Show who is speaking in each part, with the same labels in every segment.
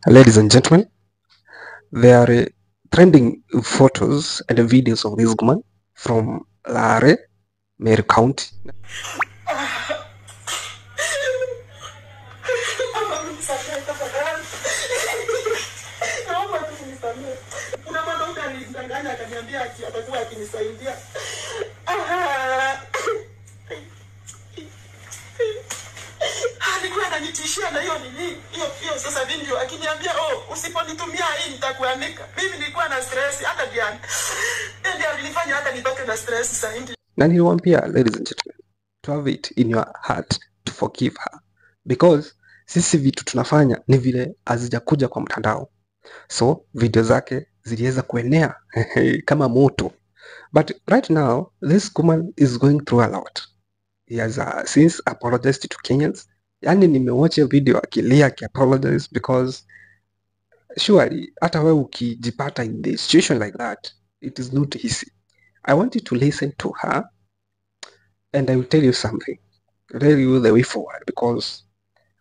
Speaker 1: Ladies and gentlemen, there are trending photos and videos of this woman from Lare, Meru County.
Speaker 2: Alikuwa ananitishia na hiyo nini hiyo sasa video akiniambia, oh, usiponitumia hii nitakuanika. Mimi nilikuwa na stress hata jana. Ndio alifanya hata nipate na stress zaidi.
Speaker 1: Na niliwaambia, ladies and gentlemen, to have it in your heart to forgive her, because sisi vitu tunafanya ni vile hazijakuja kwa mtandao, so video zake ziliweza kuenea kama moto. But right now this woman is going through a lot. He has since apologized to Kenyans. Yani nimewatch video akilia akiapologize, because surely hata wewe ukijipata in the situation like that, it is not easy. I want you to listen to her and I will tell you something. I'll tell you the way forward, because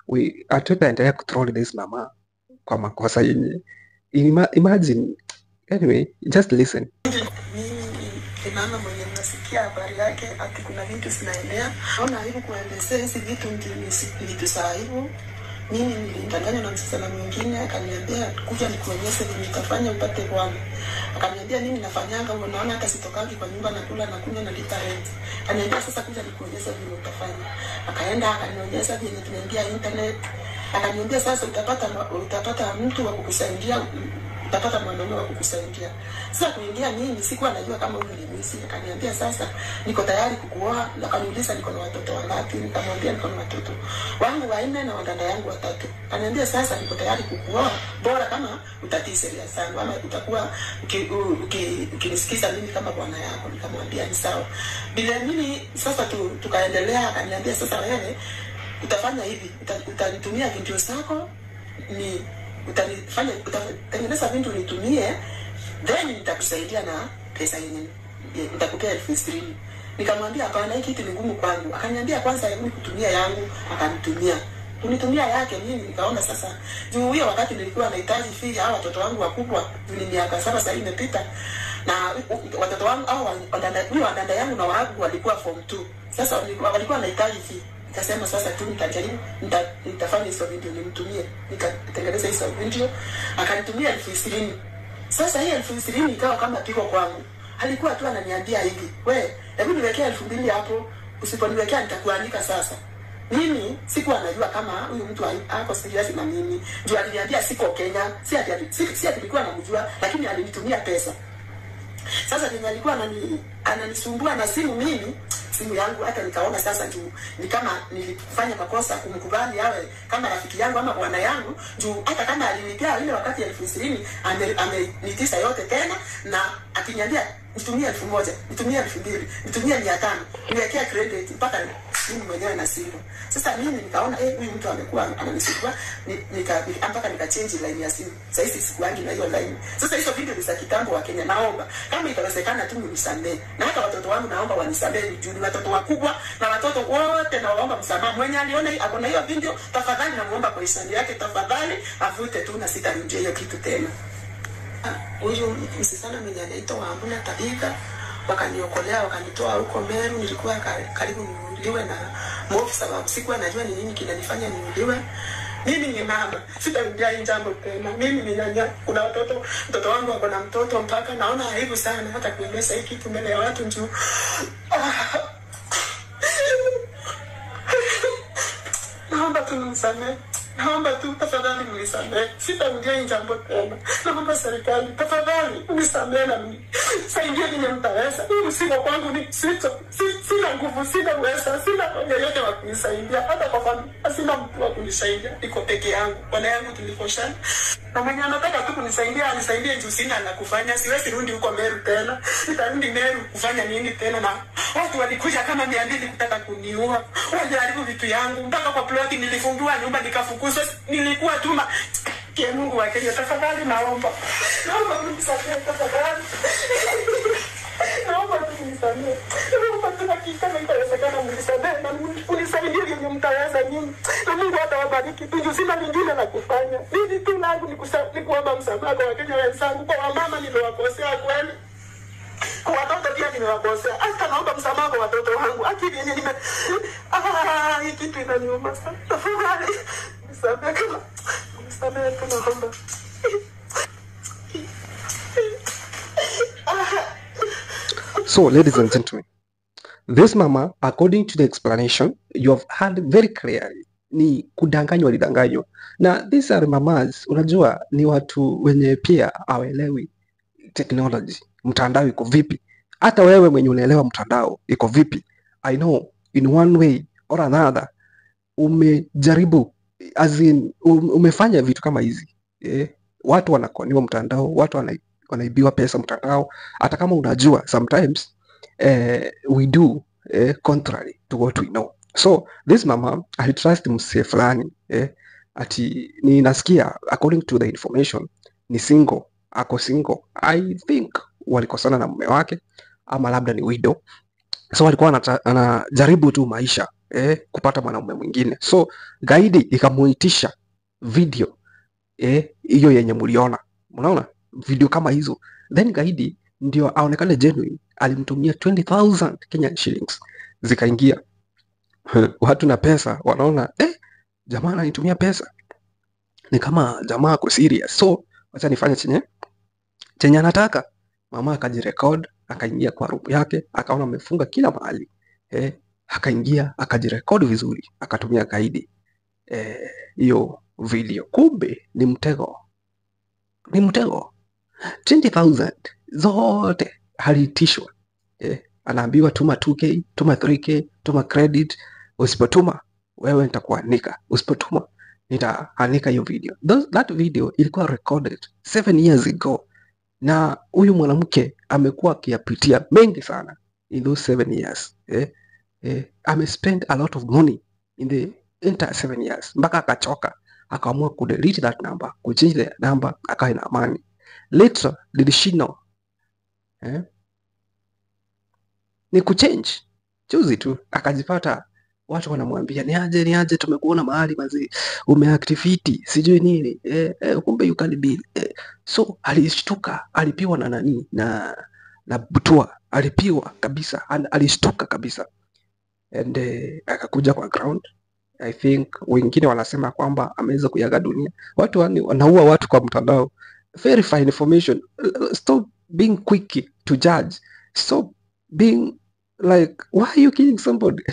Speaker 1: we hatutaendelea kutroll this mama kwa makosa yenye. Imagine, anyway, just listen.
Speaker 2: Mimi mama mwenye nasikia habari yake ati kuna vitu zinaendelea. Naona aibu kuelezea hizi vitu, ndio vitu za aibu. Mimi nilidanganywa na msichana mwingine akaniambia kuja nikuonyeshe vile nitafanya upate bwana. Akaniambia mimi nafanyanga, unaona hata sitokangi kwa nyumba, nakula na kunywa na lipa rent. Akaniambia sasa kuja nikuonyeshe vile utafanya. Akaenda akanionyesha vile tunaingia internet. Akaniambia sasa utapata mtu wa kukusaidia, utapata mwanaume wa kukusaidia. Sasa kuingia mimi sikuwa najua kama huyu ni mwizi. Akaniambia sasa niko tayari kukuoa. Akaniuliza niko na watoto wangapi? Nikamwambia niko na watoto wangu wanne na wadada yangu watatu. Akaniambia sasa niko tayari kukuoa, bora kama utatii sheria zangu ama utakuwa ukinisikiza mimi kama bwana yako. Nikamwambia ni sawa. Bila mimi sasa tukaendelea. Akaniambia sasa wewe utafanya hivi, utanitumia video zako, ni utanifanya utatengeneza vitu nitumie, then nitakusaidia na pesa yenyewe, nitakupea 20,000. Nikamwambia hapana, hiki kitu ni ngumu kwangu. Akaniambia kwanza hebu nikutumia yangu. Akanitumia kunitumia yake, mimi nikaona sasa juu hiyo wakati nilikuwa nahitaji fee hawa watoto wangu wakubwa, ni miaka 7 sasa imepita, na watoto wangu au wadada yangu na wangu walikuwa form 2. Sasa walikuwa wanahitaji fee. Nikasema sasa tu nitajaribu, nitafanya hizo video nimtumie. Nikatengeneza hizo video, akanitumia 20,000. Sasa hii 20,000 ikawa kama pigo kwangu. Alikuwa tu ananiambia hivi, we, hebu niwekea 2,000 hapo, usiponiwekea nitakuanika sasa. Mimi sikuwa najua kama huyu mtu ako serious na mimi. Ndio aliniambia siko Kenya, si ati nilikuwa namjua, lakini alinitumia pesa. Sasa ndio alikuwa ananisumbua na simu mimi, simu yangu hata nikaona sasa juu ni kama nilifanya makosa kumkubali awe kama rafiki yangu ama bwana yangu, juu hata kama alinipea ile wakati 20,000 amenitisa yote tena, na akiniambia nitumie 1,000, nitumie 2,000, nitumie 500, niwekea credit mpaka mimi mwenyewe na simu. Sasa mimi nikaona huyu mtu amekuwa ananisumbua, mpaka nika change line ya simu. Sasa hizi sikuangi na hiyo line. Sasa hizo video ni za kitambo wa Kenya. Naomba kama itawezekana tu mnisamee, na hata watoto wangu naomba wanisamee, juu ni watoto wakubwa na watoto wote nawaomba msamaha. Mwenye aliona akona hiyo video, tafadhali namuomba kwa hisani yake, tafadhali avute tu na sitarudia hiyo kitu tena. Huyu msichana mwenye anaitwa Wambuna Tabitha wakaniokolea, wakanitoa huko Meru. Nilikuwa karibu niuliwe na mwovu, sababu sikuwa najua ni nini kinanifanya niuliwe. Mimi ni mama, sitarudia hii jambo tena. Mimi ni nyanya, kuna watoto, mtoto wangu ako na mtoto, mpaka naona aibu sana hata kueleza hii kitu mbele ya watu juu. Naomba tu mnisamehe. Naomba tu tafadhali mnisamehe. Sitarudia hii jambo tena. Naomba serikali tafadhali mnisamehe na mnisaidie vile mtaweza. Hii msiba kwangu ni sina nguvu, sina uwezo, sina yeyote wa kunisaidia. Hata kwa familia sina mtu wa kunisaidia. Niko peke yangu. Bwana yangu tulikoshana. Na mwenye anataka tu kunisaidia anisaidie juu sina la kufanya. Siwezi rudi huko Meru tena. Nitarudi Meru kufanya nini tena? Na watu walikuja kama 200 kutaka kuniua. Waliharibu vitu yangu mpaka kwa ploti nilifungiwa nyumba nikafukuzwa. Nilikuwa tuma Ke Mungu wa Kenya, tafadhali naomba. Naomba mnisaidie tafadhali. Naomba mnisaidie. Naomba tu hakika kama itawezekana mnisaidie na mnisaidie vile mtaweza nyinyi. Na Mungu atawabariki. akubariki tu, juu sina lingine la kufanya. Mimi tu langu ni kuomba msamaha kwa Wakenya wenzangu, kwa wamama nimewakosea kweli, kwa watoto pia nimewakosea. Hata naomba msamaha kwa watoto wangu. Akili yenye nime hii kitu inaniuma sana. Tafadhali nisamehe, kama nisamehe tu, naomba.
Speaker 1: So, ladies and gentlemen, this mama, according to the explanation you have heard very clearly, ni kudanganywa, alidanganywa. Na these are mamas, unajua ni watu wenye pia hawaelewi technology, mtandao iko vipi. Hata wewe mwenye unaelewa mtandao iko vipi, I know in one way or another umejaribu, as in, umefanya vitu kama hizi Watu wanakoniwa mtandao, watu wanaibiwa pesa mtandao. Hata kama unajua sometimes we do contrary to what we know. So this mama alitrust msee fulani ati ninasikia according to the information ni single, ako single. I think walikosana na mume wake ama labda ni widow, so alikuwa anajaribu tu maisha kupata mwanaume mwingine. So gaidi ikamuitisha video hiyo yenye mliona, mnaona video kama hizo, then gaidi ndio aonekane genuine, alimtumia 20,000 Kenyan shillings zikaingia. Watu na pesa wanaona jamaa ananitumia pesa, ni kama jamaa ako serious, so wacha nifanye chenye anataka. Mama akajirecord, akaingia kwa room yake, akaona amefunga kila mahali akaingia akajirecord vizuri, akatumia gaidi hiyo video. Kumbe ni mtego, ni mtego. 20,000 zote aliitishwa anaambiwa tuma 2k, tuma 3k, tuma credit, usipotuma wewe nitakuanika, usipotuma nitaanika hiyo video. That video ilikuwa recorded 7 years ago, na huyu mwanamke amekuwa akiyapitia mengi sana in those 7 years amespend a lot of money in the entire 7 years mpaka akachoka, akaamua kudelete that number, kuchange the number, akae na amani. Later did she know ni kuchange juzi tu akajipata watu wanamwambia niaje, niaje, tumekuona mahali mazi umeactivity sijui nini kumbe you can be So alishtuka, alipiwa na nani na butua, alipiwa kabisa, alishtuka kabisa and akakuja kwa ground. I think wengine wanasema kwamba ameweza kuiaga dunia. Watu wanaua watu kwa mtandao. Verify information. Stop being quick to judge. Stop being like, why are you killing somebody?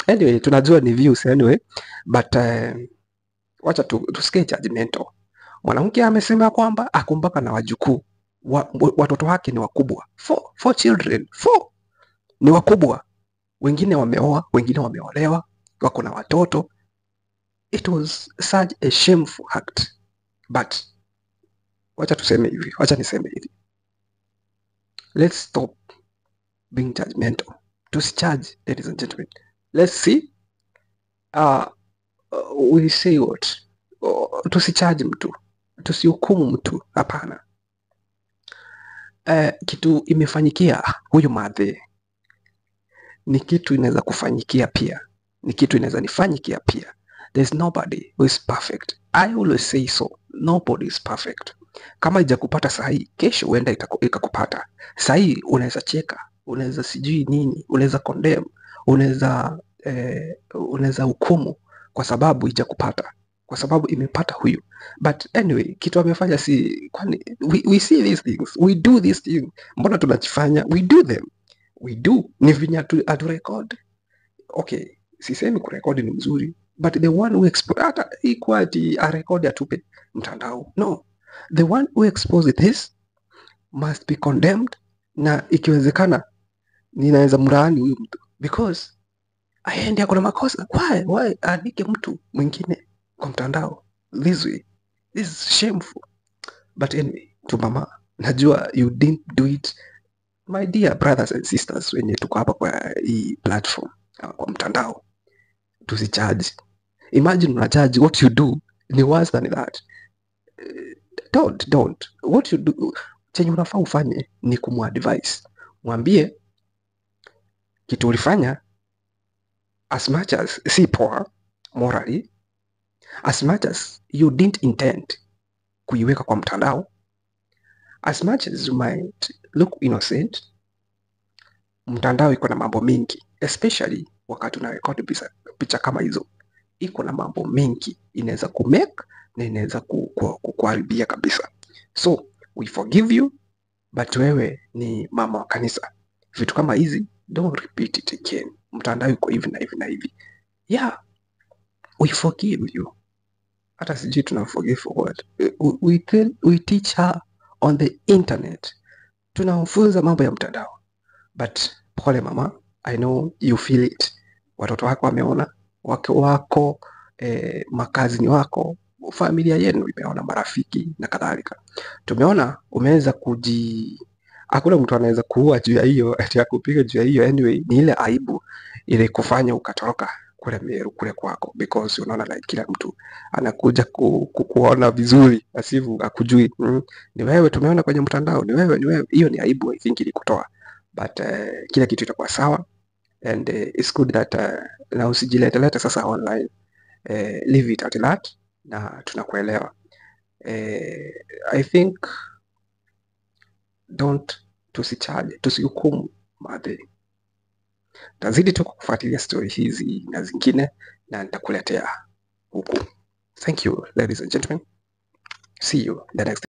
Speaker 1: Anyway, tunajua ni views anyway, but wacha tusikie judgmental. Mwanamke amesema kwamba akumbaka na wajukuu watoto wake ni wakubwa. Four children, 4 ni wakubwa. Wengine wameoa, wengine wameolewa, wako na watoto. It was such a shameful act. But wacha tuseme hivi, wacha niseme hivi. Let's stop being judgmental. Tusijudge, ladies and gentlemen. Let's see. We say what? Tusicharge mtu, tusihukumu mtu, hapana. Kitu imefanyikia huyu madhe ni kitu inaweza kufanyikia pia, ni kitu inaweza nifanyikia pia. There's nobody who is perfect. I always say so. Nobody is perfect. Kama haijakupata sahi, kesho huenda ikakupata. Sahi unaweza cheka, unaweza sijui nini, unaweza condemn, unaweza hukumu kwa sababu haijakupata, kwa sababu imepata huyu. But anyway, kitu amefanya si kwani we see these things, we do these things. Mbona tunajifanya we do them? We do. Ni vinya tu atu record. Okay, sisemi kurekodi ni mzuri, but the one who expose, hata ikuwa ati arekodi atupe mtandao. No, the one who exposed this must be condemned, na ikiwezekana ninaweza mlaani huyu mtu because aende ako na makosa. Why aanike mtu mwingine kwa mtandao this way? This is shameful. But anyway, to mama, najua you didn't do it. My dear brothers and sisters wenye tuko hapa kwa hii platform, kwa mtandao, tusicharge. Imagine una judge what you do ni worse than that. Don't. What you do, chenye unafaa ufanye ni kumuadvise. Mwambie kitu ulifanya as much as si poa morally, As much as you didn't intend kuiweka kwa mtandao, as much as you might look innocent, mtandao iko na mambo mengi, especially wakati unarekodi picha kama hizo, iko na mambo mengi, inaweza kumake na inaweza kukuharibia kabisa. So we forgive you, but wewe ni mama wa kanisa, vitu kama hizi don't repeat it again. Mtandao iko hivi na hivi na hivi. Yeah, we forgive you. Hata sijui tuna forgive for what. We teach her on the internet, tunamfunza mambo ya mtandao. But pole mama, I know you feel it. Watoto wako wameona, wake wako, makazini wako, familia yenu imeona, marafiki na kadhalika. Tumeona umeweza kuji, hakuna mtu anaweza kuua juu ya hiyo, ati akupiga juu ya hiyo. Anyway, ni ile aibu ile kufanya ukatoroka kule Meru kule kwako, because unaona like kila mtu anakuja kukuona vizuri asivu akujui. Ni wewe tumeona kwenye mtandao, ni wewe, ni wewe. Hiyo ni aibu, I think ilikutoa, but kila kitu itakuwa sawa and it's good that na usijiletelete sasa online, leave it at that na tunakuelewa. I think don't, tusichaje, tusihukumu madhe. Tazidi tu kufuatilia story hizi na zingine na nitakuletea huku. Thank you, ladies and gentlemen. See you the next